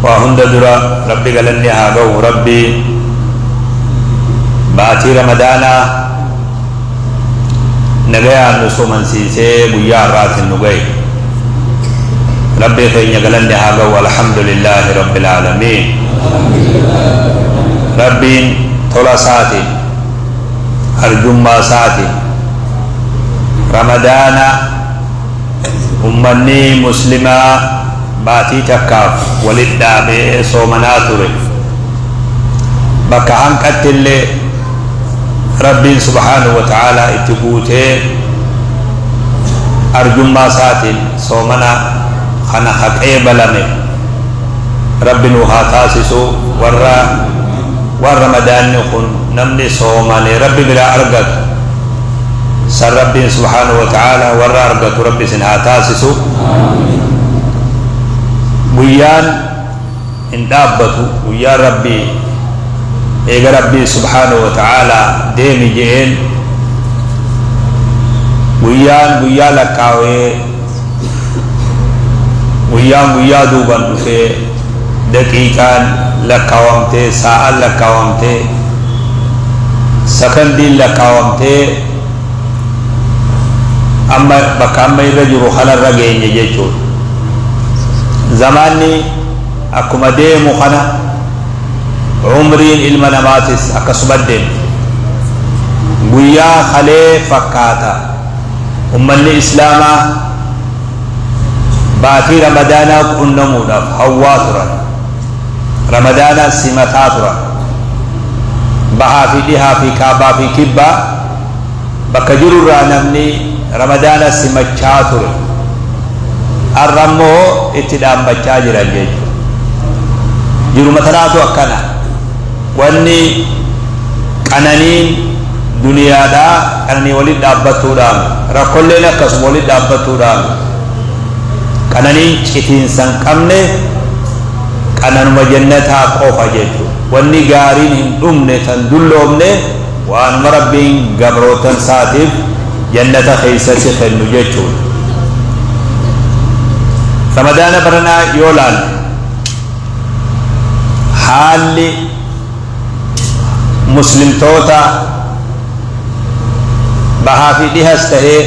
Waa hunda dura Rabbi galanni haa ga'u. Rabbi baatii Ramadaanaa nagayaan nu soomansiisee guyyaa har'aatiin nu ga'e. Rabbii keenya galanni haa ga'u. Alhamdulillaahi Rabbil aalamiin. Rabbiin tola isaatiin, arjummaa isaatiin Ramadaana Ummanni Muslimaa baatii takkaaf walit dhaabee soomanaa ture. Bakka hanqattillee Rabbiin subhaanahu wa ta'aalaa itti guutee arjummaa isaatiin soomana kana ka qeebalame Rabbi nuu haa taasisu. Warra waan Ramadaanni kun namni soomane Rabbi biraa argatu san Rabbiin subhaanahu wa ta'aalaa warra argatu Rabbi isin haa taasisu. Guyyaan hin dhaabbatu, guyyaan Rabbii eega Rabbii subhaanahu wa ta'aalaa deemi je'een guyyaan guyyaa lakkaawee guyyaan guyyaa duuban dhufee daqiiqaan lakkaawamtee saa'aan lakkaawamtee sakandiin lakkaawamtee amma bakka amma irra jiru kanarra geenye jechuudha. Zamaanni akkuma deemu kana umriin ilma namaatis akkasuma deemti. Guyyaa kalee fakkaata ummanni Islaamaa baatii Ramadaanaa qunnamuudhaaf hawwaa turan. Ramadaana simataa turan. Bahaa fi dhihaa fi kaabaa fi kibbaa bakka jirurraa namni Ramadaana simachaa ture. Har'a immoo itti dhaammachaa jiran jechuudha. Jiruma tanaatu akkana. Wanni qananiin duniyaadhaa qananii walitti dhaabbattuudhaan, rakkolleen akkasuma walitti dhaabbattuudhaan, qananiin citiinsa hin qabne qananuma jannataa qofa jechuudha. Wanni gaariin hin dhumne tan dulloomne waanuma Rabbiin gabrootan isaatiif jannata keessatti kennu jechuudha. Ramadaana baranaa yoo laalle haalli muslimtoota bahaa fi dhihas tahee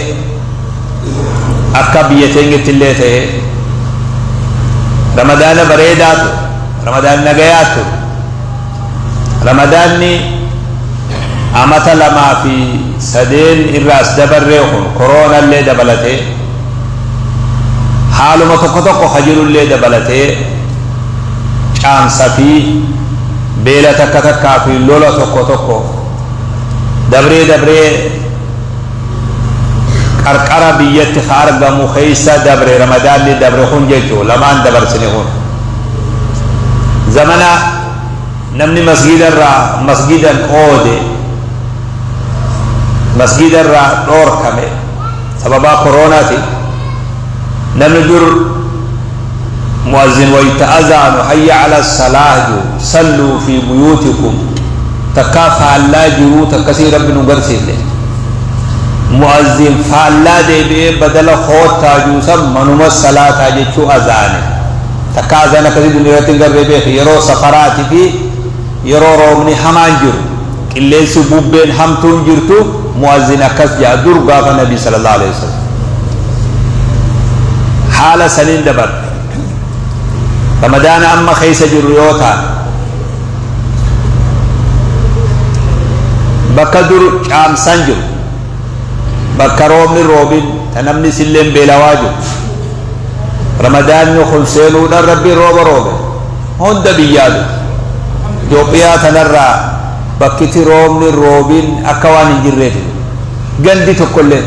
akka biyya teenyatti illee tahee Ramadaana bareedaa ture, Ramadaan nagayaa ture. Ramadaanni amata lamaa fi sadeen irra as dabarree kun koroonallee dabalatee haaluma tokko tokko ka jirullee dabalatee caamsa fi beela takka takkaa fi lola tokko tokko dabree dabree qarqara biyyatti ka argamu keessa dabre. Ramadaanni dabre kun jechuu lamaan dabarsine kun zamana namni masgida irraa masgidan oode, masgida irraa dhoorkame sababaa koroonaati. Namni dur mu'azzin wayta azaanu "Hayya ala salaah" jiru, "Salluu fi buyuutikum" takkaa faallaa jiruu takkasii Rabbi nu garsiifne. Mu'azzin faallaa deebi'ee badala "Koottaa" jiru san "Manuma salaataa" jechuu azaane. Takka azaan akkasii dunya irratti hin garree beeki. Yeroo safaraati fi yeroo roobni hamaan jiru, qilleensi bubbeen hamtuun jirtu, mu'azzin akkas jedha dur gaafa Nabi sallallahu alaihi wasallam. Haala saniin dabarre. Ramadaana amma keessa jirru yoo ta'an, bakka dur caamsaan jiru, bakka roobni roobin, ta namni silleen beelawaa jiru, Ramadaanni kun seenuudhaan Rabbiin rooba roobe. Hunda biyyaatu Itoophiyaa tanarraa bakkiti roobni roobin akka waan hin jirreeti. Gandi tokkollee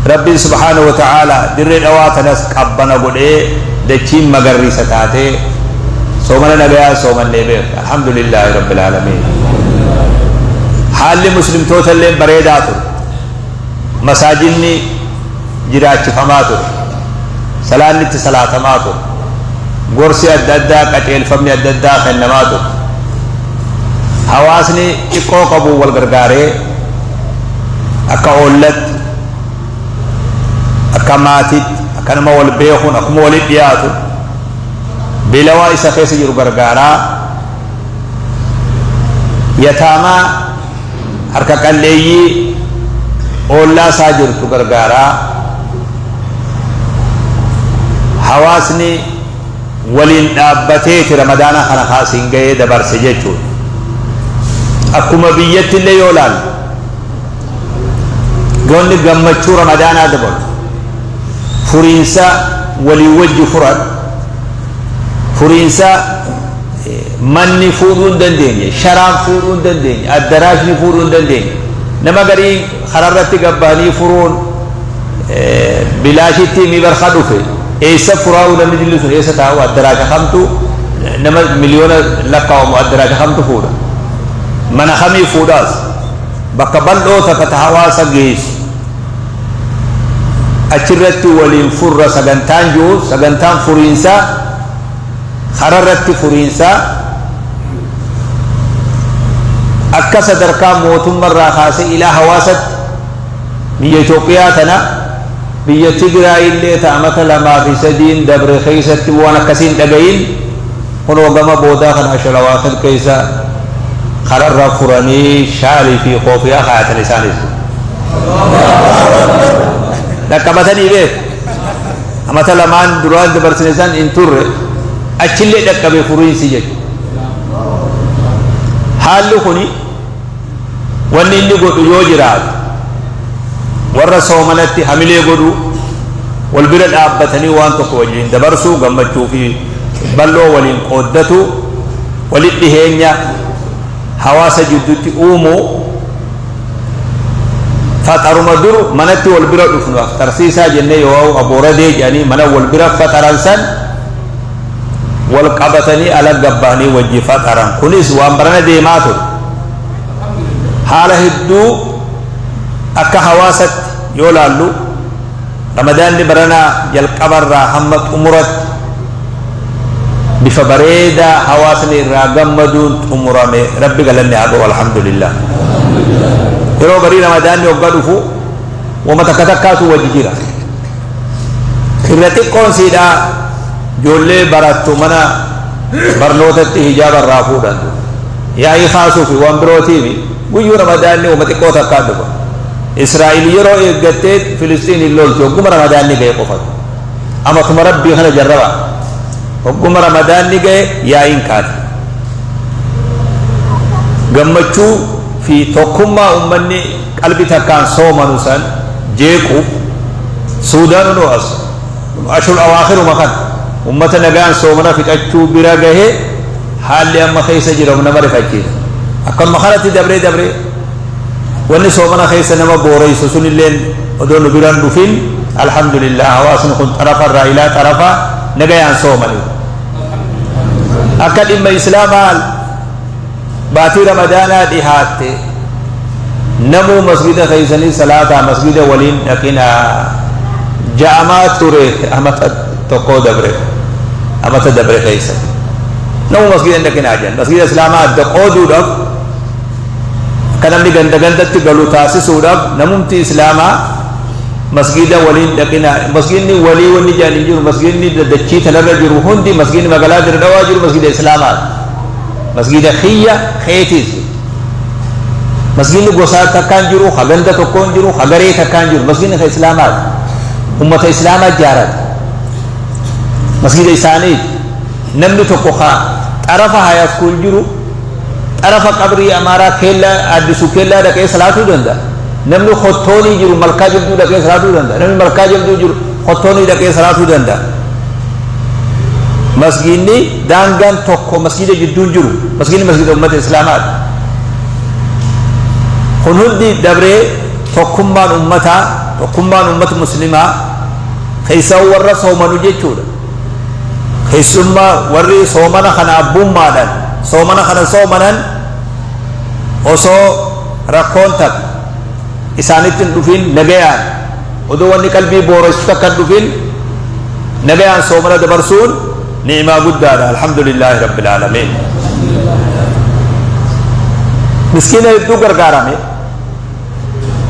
Rabbiin subhaanahu wa ta'aalaa Dirree Dhawaa tanas qabbana godhee, dachiin magarriisa taatee, soomana nagayaa soomannee beekna. Alhamdulillaahi rabbil aalamiin. Haalli muslimtoota illee bareedaa ture. Masaajinni jiraachifamaa ture, salaanni itti salaatamaa ture, gorsi adda addaa, qaceelfamni adda addaa kennamaa ture. Hawaasni xiqqoo qabu wal gargaaree, akka oollatti, akka maatiitti, akka nama wal beekuun akkuma walitti dhiyaatu. Beelawaa isa keessa jiru gargaaraa, yataamaa harka qalleeyyii oollaa isaa jirtu gargaaraa, hawaasni waliin dhaabbateeti Ramadaana kana kaasiin ga'ee dabarse jechuudha. Akkuma biyyatti illee yoo ilaalle goonni gammachuu Ramadaanaa dabalu furiinsa walii wajji furan, furiinsa manni fuudhuu hin dandeenye, sharaan fuudhuu hin dandeenye, addaraashni fuudhuu hin dandeenye, nama garii kararratti gabbahanii furuun bilaashitti mi barka dhufe, eessa furaa'uu namni dilli sun eessa taa'u, addaraasha kamtu nama miliyoona lakkaawamu, addaraasha kamtu fuudha, mana kamii fuudhaas, bakka bal'oo takka ta hawaasa geessu achirratti waliin furra sagantaan jiru, sagantaan furiinsaa kararratti furiinsaa akka sadarkaa mootummarraa kaasee ilaa hawaasatti biyya Itoophiyaa tana, biyya Tigraay illee ta amata 2 fi 3n dabre keessatti waan akkasiin dhagayin, kunoo gama boodaa kana ashalawaakhir keessa kararra furanii shaalii fi koofiyaa kaayatan. Isaanis dhaqqabatanii beeku. Amata 2n duraan dabarsine san hin turre, achillee dhaqqabe furiinsi jechuudha. Haalli kuni wanni inni godhu yoo jiraatu, warra soomanatti hamilee godhu, wal bira dhaabbatanii waan tokko wajjin dabarsuu, gammachuu fi bal'oo waliin qooddatu, walitti dhiheenya hawaasa jidduutti uumuu. Faxaruma dur manatti wal bira dhufnu afxarsiisaa jennee yoo abooradee jedhanii mana wal bira faxaran san wal qabatanii ala gabbahanii wajji faxaran, kunis waan barana deemaa ture. Haala hedduu akka hawaasatti yoo laallu, Ramadaanni baranaa jalqabarraa hamma xumuratti bifa bareedaa hawaasni irraa gammaduun xumurame. Rabbi galanni haa ga'u, alhamdulillah. Yeroo barii Ramadaanni hoggaa dhufu wama takka takkaatu wajji jira. Irra xiqqoon siidhaa ijoollee barattu mana barnootatti hijaaba irraa fuudhan, yaa'ii kaasuu fi waan birootiimi. Guyyuu Ramadaanni wama xiqqoo takkaa dhufa. Israa'il yeroo eeggattee Filistiin hin lolti hogguma Ramadaanni ga'e qofatu. Amatuma Rabbii kana jarraba, hogguma Ramadaanni ga'e yaa'iin kaate. Gammachuu fi tokkummaa ummanni qalbi takkaan soomanu san jeequuf Suudaan nu as ashul awaakhiruma kana ummata nagaan soomana fixachuu bira gahe. Haalli amma keessa jiramu nama rifachiisa. Akkanuma kanatti dabree dabree wanni soomana keessa nama booreysu sunilleen odoo nu biraan dhufin, alhamdulillah, hawaasni kun xarafa irraa ilaa xarafa nagayaan soomani. Akka dhimma Islaamaa baatii Ramadaanaa dhihaatte namuu masgida keeysanii salaataa, masgida waliin dhaqinaa ja'amaa ture. Amata tokkoo dabre, amata dabre keeysa namuu masgida hin dhaqinaa jedhan. Masgida Islaamaa adda qooduudhaaf, akka namni ganda gandatti galu taasisuudhaaf, namumti Islaamaa masgida waliin dhaqinaa, masgidni walii wanni jedhan hin jiru. Masgidni dachii tanarra jiru hundi, masgidni magaalaa Dirre Dhawaa jiru masgida Islaamaa, masgida kiyya keetiis. Masgidni gosaa takkaan jiru, ha ganda tokkoon jiru, ha garee takkaan jiru, masgidni ka Islaamaati. Ummata Islaamaa ijaarate, masgida isaaniiti. Namni tokko ka xarafa hayaskuul jiru xarafa qabrii Amaaraa keellaa Addisu Keellaa dhaqee salaatuu danda'a. Namni Kottoonii jiru Malkaa Jabduu dhaqee salaatuu danda'a. Namni Malkaa Jabduu jiru Kottoonii dhaqee salaatuu danda'a. Masgiidni daangaan tokko masgiida jidduun jiru, masgiidni masgiida ummata Islaamaati. Kun hundi dabree tokkummaan ummataa, tokkummaan ummata Muslimaa, keessaa warra soomanu jechuudha. Keessummaa warri soomana kana abbummaadhaan soomana kana soomanan, osoo rakkoon takka isaanitti hin dhufin, nagayaan, odoo wanni qalbii booressu takka hin dhufin, nagayaan soomana dabarsuun ni'imaa guddaadha. Alhamdulillaahi rabbil aalamiin. Miskiina hedduu gargaarame,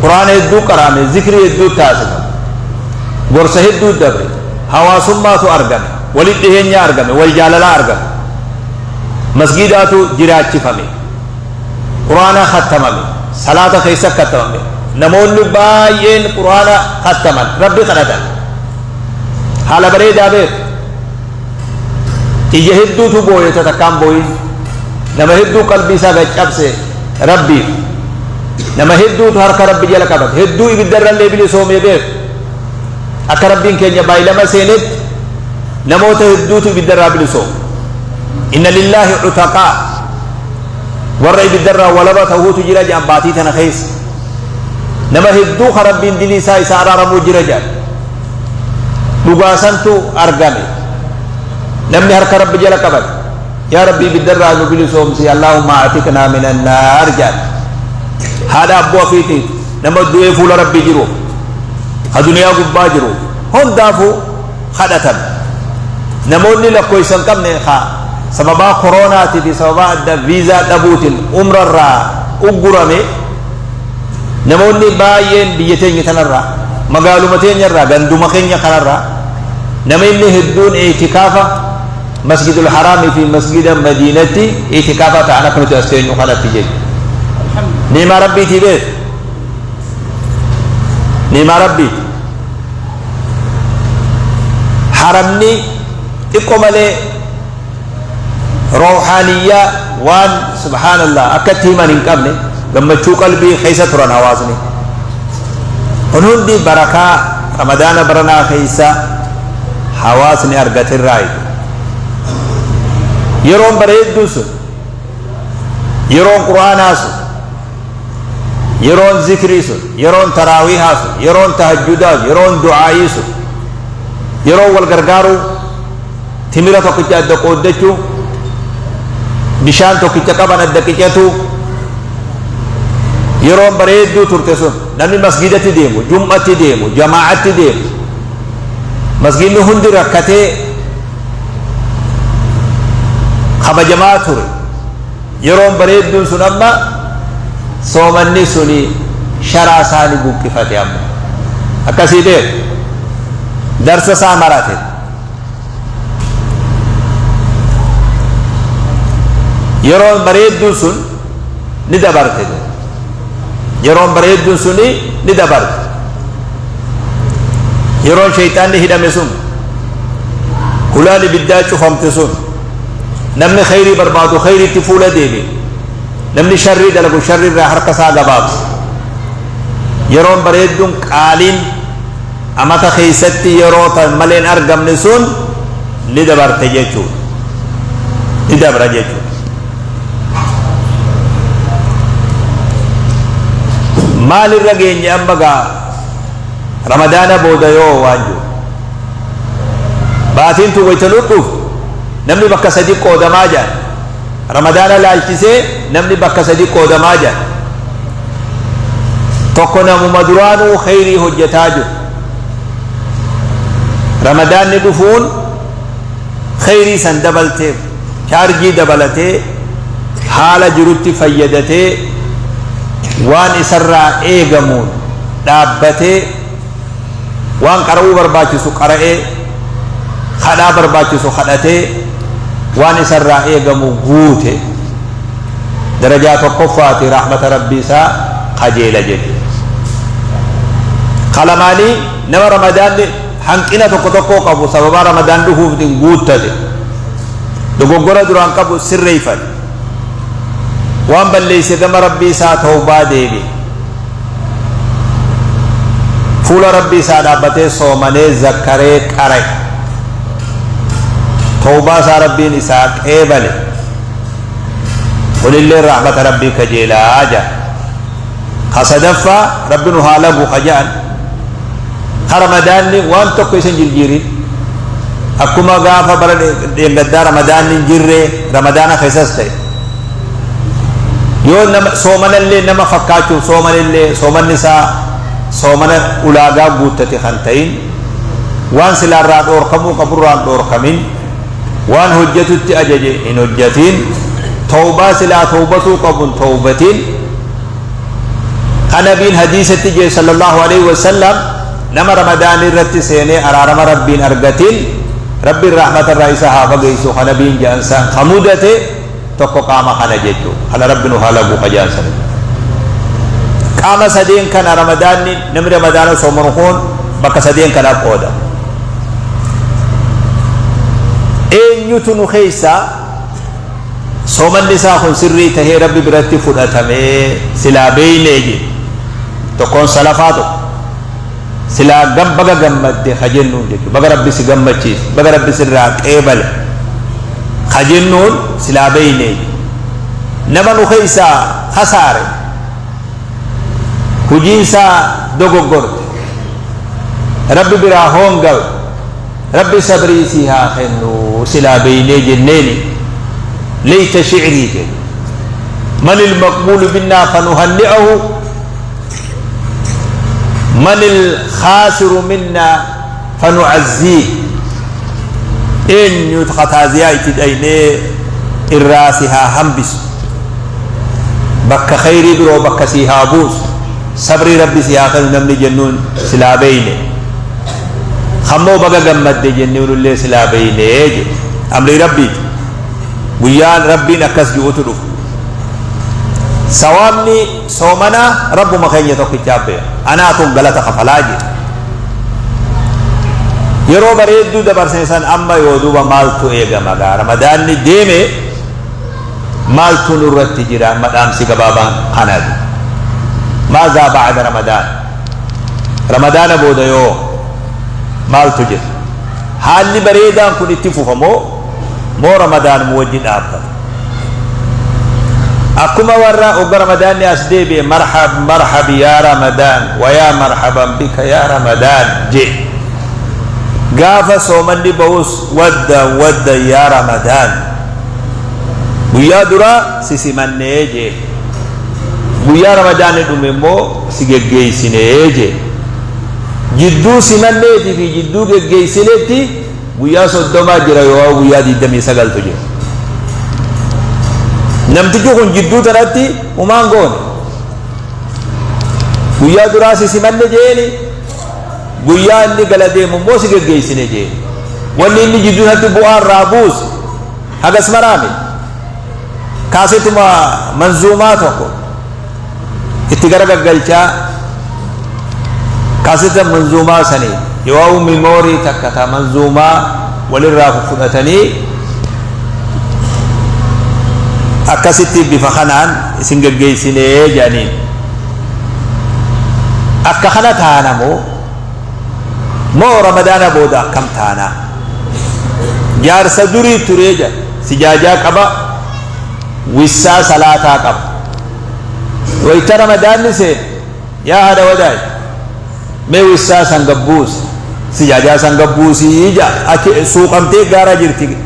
Quraana hedduu qaraame, zikrii hedduu taasifame, gorsa hedduu dabre, hawaasummaatu argame. Walitti dhiheenya argame, wal jaalalaa argame. Masgiidaatu jiraachifame. Quraana khattamame. Salaata keessa khattamame. Namoonni baay'een Quraana khattaman, Rabbi kadhatan. Haala bareedaa beeku. Ija hedduutu booye ta takkaan booyin. Nama hedduu qalbii isaa gad cabse Rabbiif. Nama hedduutu harka Rabbi jala qabate. Hedduu ibiddarrallee bilisoomee beeku. Akka Rabbiin keenya baay'ilama seenetti namoota hedduutu ibiddarraa bilisoome. Inna lillaahi cutaqaa. Warra ibiddarraa walaba ta'uutu jira jedhan baatii tana keessa. Nama hedduu ka Rabbiin dilii isaa isa araaramuu jira jedhan. Dhugaa santu argame. Namni harka Rabbi jala qabate. Yaa Rabbi, ibiddarraa nu bilisoomsi, Allaahumma a'tiqnaa minan naar jedhan. Haadha abboo afiitiif, nama du'ee fuula Rabbii jiruuf, ka duniyaa gubbaa jiru hundaafuu kadhatan. Namoonni lakkoofsa hin qabne ka sababaa koroonaatii fi sababaa adda viizaa dhabuutiin umrarraa uggurame, namoonni baay'een biyya teenya tanarraa, magaaluma teenyarraa, ganduma keenya kanarraa nama inni hedduun i'tikaafa Masjidul Haraamii fi Masjida Madiinatti i'tikaafa ta'an akka nuti as teenyu kanatti jechuudha. Ni'imaa Rabbiitii beeku. Ni'imaa Rabbiiti. Haramni xiqqoo malee roohaaniyyaa waan, subhaanallah, akka itti himan hin qabne gammachuu qalbii keessa turan hawaasni. Kun hundi barakaa Ramadaana baranaa keessa hawaasni argaterraayi. Yeroon bareedduun sun, yeroon Qur'aanaa sun, yeroon zikrii sun, yeroon taraawiihaa sun, yeroon tahajjudaa sun, yeroon du'aayii sun, yeroon wal gargaaruu, timira tokkicha adda qooddachuu, bishaan tokkicha qaban adda qicatuu, yeroon bareedduu turte sun, namni masgidatti deemu, jum'atti deemu, jamaa'atti deemu, masgidni hundi rakkatee kabajamaa ture. Yeroon bareedduun sun amma soomanni suni sharaa isaani buqqifate. Amma akkasii beeku, darsa isaa marate. Yeroon bareedduun sun ni dabarte. Yeroon bareedduun suni ni dabarte. Yeroon shayxaanni hidhame sun, hulaan ibiddaa cufamte sun, namni khayrii barbaadu khayriitti fuula deebi, namni sharrii dalagu sharrii irraa harka isaa gabaabse, yeroon bareedduun qaaliin amata keessatti yeroo tan malee hin argamne sun ni dabarte jechuudha. Ni dabra jechuudha. Maalirra geenye amma gaa Ramadaana booda yoo waan jiru? Baatiin tun wayita nu dhuftu namni bakka sadi qoodamaa jedhan. Ramadaana laalchisee namni bakka sadi qoodamaa jedhan. Tokko namuma duraanuu kheyrii hojjetaa jiru. Ramadaanni dhufuun kheyrii san dabalteef, chaarjii dabalatee, haala jirutti fayyadatee, waan isarraa eegamuun dhaabbatee, waan qara'uu barbaachisu qara'ee, kadhaa barbaachisu kadhatee, waan isarraa eegamu guute, darajaa tokkoffaati, rahmata Rabbii isaa kajeela jechuudha. Kalamaanii nama Ramadaanni hanqina tokko tokkoo qabu sababaa Ramadaan dhufuuftiin guuttate, dogoggora duraan qabu sirreeffate, waan balleeyse gama Rabbii isaa tawbaa deebi'e, fuula Rabbii isaa dhaabbatee soomanee, zakkaree, qara'e, tawbaa isaa Rabbiin isaa qeebale, kunillee rahmata Rabbii kajeelaa jedha. Ka sadaffaa, Rabbi nu haa lagu ka jedhan, ka Ramadaanni waan tokko isan jirjiirin, akkuma gaafa bara dheengaddaa Ramadaanni hin jirre Ramadaana keessas ta'e, yoo nama soomanallee nama fakkaachuuf soomanillee, soomanni isaa soomana ulaagaa guuttate kan ta'in, waan silaarraa dhoorkamuu qaburraan dhoorkamin, waan hojjetutti ajaje hin hojjetin, tawbaa silaa tawbatuu qabun tawbatin, kan Nabiin hadiisatti jee sallallahu alaihi wasallam, nama Ramadaan irratti seenee araarama Rabbiin argatin. Rabbiin rahmatarraa isa haa fageessu ka nabiin je'an san ka mudate tokko qaama kana jechuudha. Kana Rabbi nu haa lagu ka je'an san. Qaama sadeen kana Ramadaanni namni Ramadaana soomanu kun bakka sadeen kanaaf qooda. Eenyutu nu keessaa soomanni isaa kun sirrii tahee Rabbi biratti fudhatamee silaa beeynee jedhe. Tokkoon salafaa tokko. Silaa gam baga gammadde ka jennuun jechuudha. Baga Rabbi si gammachiise, baga Rabbi sirraa qeebale ka jennuun silaa beeynee jedhe. Nama nu keessaa kasaare, hujiin isaa dogoggorte, Rabbi biraa hoongawe, Rabbi sabrii sii haa kennu silaa beeynee jenneeni leyta shi'rii jedhe. Manil maqbuulu minnaa fanuhanni'ahu Manil khaasiru minnaa fanu'azziih Eenyutu ka taaziyaa itti dhaynee irraa si haa hambisu, bakka khayrii biroo bakka sii haa buusu, sabrii Rabbi sii haa kennu namni jennuun silaa beeyne. Kammoo baga gammadde jennuunillee silaa beeyne jedhe. Amrii Rabbiiti. Guyyaan Rabbiin akkas ji'utu dhufa. Sawaabni Soomanaa Rabbuma keenya tokkichaaf beeka. Anaatu galata kafalaa jedhe. Yeroo bareedduu dabarsine san amma yoo duuba maaltu eegama gaa Ramadaanni deeme maaltu nurratti jira amma dhaamsi gabaabaan kana. Maazaa ba'ada Ramadaan? Ramadaana booda yoo maaltu jira? Haalli bareedaan kun itti fufa moo moo Ramadaanuma wajji dhaabbata? Akkuma warra ogga Ramadaanni as deebi'e marhab marhab yaa Ramadaan wa yaa marhaban bika yaa Ramadaan je. Gaafa soomanni bahus waddan waddan yaa Ramadaan. Guyyaa duraa si simannee je. Guyyaa Ramadaanni dhume immoo si geggeessinee je. Jidduu simanneetii fi jidduu geggeessinetti Guyyaa soddomaa jira yookaan guyyaa 29tu jira. Namtichi kun jidduu tanatti humaan goone. Guyyaa duraa si simanne jeeni, guyyaa inni gala deemu immoo si geggeessine jeeni. Wanni inni jidduu sanatti bu'aa irraa buuse hagas maraame. Kaasetuma manzuumaa tokko itti gara gaggalchaa kaaseta manzuumaa sanii yoo mimoorii takka ta manzuumaa walirraa fudhatanii akkasitti bifa kanaan isin geggeessinee jedhaniin. Akka kana taana moo moo Ramadaana booda akkam taana? Jaarsa durii turee jedha sijaajaa qaba, wissaa salaataa qaba. Wayta Ramadaanni seene, yaa haadha wadaay, mee wissaa san gad buusi, sijaajaa san gad buusii ja'a. Achi suuqamtee gaara jirti,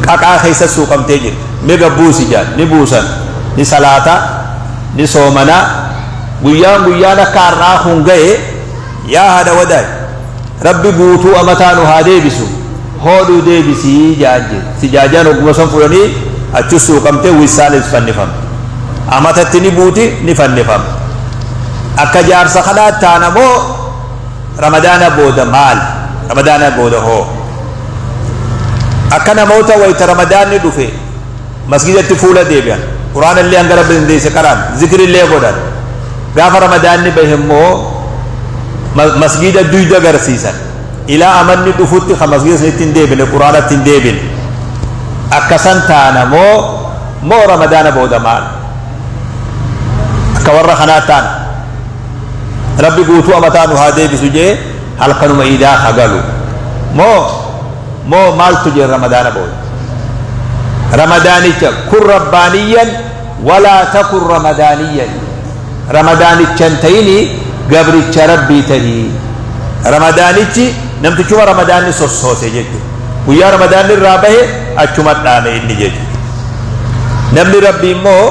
qaqaa keessa suuqamtee jirti. Mee gad buusi ja'a. Ni buusan, ni salaata, ni soomana. Guyyaan guyyaan akka har'aa kun ga'e, yaa haadha wadaay, Rabbi guutuu amataa nu haa deebisu, hoodhuu deebisii ja'an jee. Sijaajaan hogguma san fudhanii achi suuqamtee wissaanis fannifamte. Amatatti ni buuti, ni fannifamte. Akka jaarsa kanaa taana moo Ramadaana booda maali? Ramadaana booda hoo? Akka namoota wayta Ramadaanni dhufe masgidatti fuula deebi'an, Qur'aana illee hanga Rabbi dandeesse qara'an, zikri illee godhan. Gaafa Ramadaanni bahe immoo masgida duyda garsiisan. Ilaa amanni dhufutti kan masgida sanitti hin deebine, Qur'aanatti hin deebine. Akkasan taana moo moo Ramadaana booda maal? Akka warra kanaa taana. Rabbi guutuu amataa nu haa deebisu jee halkanuma iidaa ha galu. Moo moo maaltu jira Ramadaana booda? Ramadaanicha kun rabbaaniyyan walaa takun ramadaaniyyan. Ramadaanicha hin ta'ini, gabricha Rabbii tahi. Ramadaanichi namtichuma Ramadaanni sossoose jechuudha. Guyyaa Ramadaanni irraa bahe achuma dhaame inni jechuudha. Namni Rabbii immoo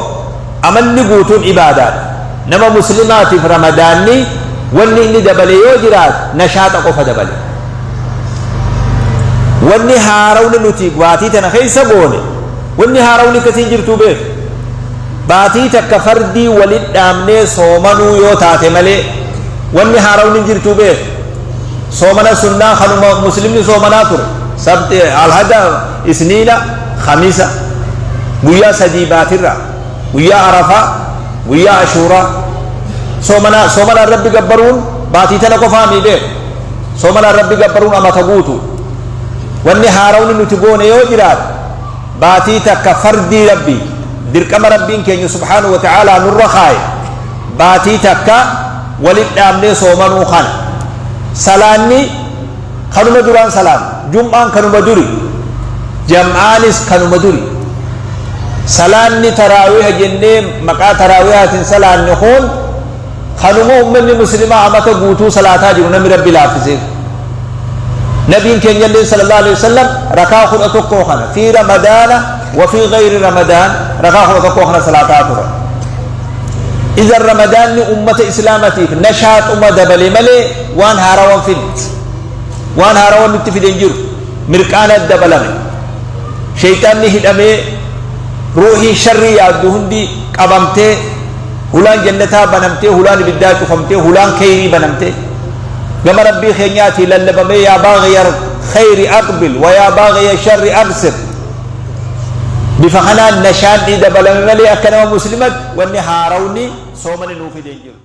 amanni guutuun ibaadaadha. Nama muslimaatiif Ramadaanni wanni inni dabale yoo jiraate nashaaxa qofa dabale. Wanni haarawni nuti baatii tana keessa goone, wanni haarawni akkasii hin jirtuu beeku. Baatii takka fardii walit dhaabnee soomanuu yoo taate malee wanni haarawni hin jirtuu beeku. Soomana sunnaa kanuma muslimni soomanaa ture. Sabti, alhada, isniina, khamiisa, guyyaa 3 baatirra, guyyaa Arafaa, guyyaa Ashuuraa. Soomanaa, soomanaan Rabbi gabbaruun baatii tana qofaamii beeku. Soomanaan Rabbi gabbaruun amata guutuu. Wanni haarawni nuti goone yoo jiraate, baatii takka fardii Rabbii, dirqama Rabbiin keenya subhaanahu wa ta'aalaa nurra kaaye, baatii takka walit dhaabnee soomanuu kana. Salaanni kanuma duraan salaannu, jum'aan kanuma duri, jam'aanis kanuma duri. Salaanni taraawiha jennee maqaa taraawihaatiin salaanne kun kanuma ummanni muslimaa amata guutuu salaataa jiru, namni Rabbi laaffiseef. Nabiin keenyallee sallallahu alaihi wasallam rakaa 11 kana fi Ramadaana wa fi gayri Ramadaan rakaa 11 kana salaataa turan. Idan Ramadaanni ummata islaamatiif nashaaxuma dabale malee waan haarawan fide. Waan haarawan nutti fide hin jiru. Mirqaana dabalame. Sheyxaanni hidhamee, ruuhiin sharrii yaaddu hundi qabamtee, hulaan jannataa banamtee, hulaan ibiddaa cufamtee, hulaan kheyrii banamtee, gama Rabbii keenyaatii lallabamee, yaa baaghiya kheyri aqbil wa yaa baaghiya sharri aqsir. Bifa kanaan nashaanni dabalame malee akka nama muslimatti wanni haarawni soomani nuu fide hin jiru.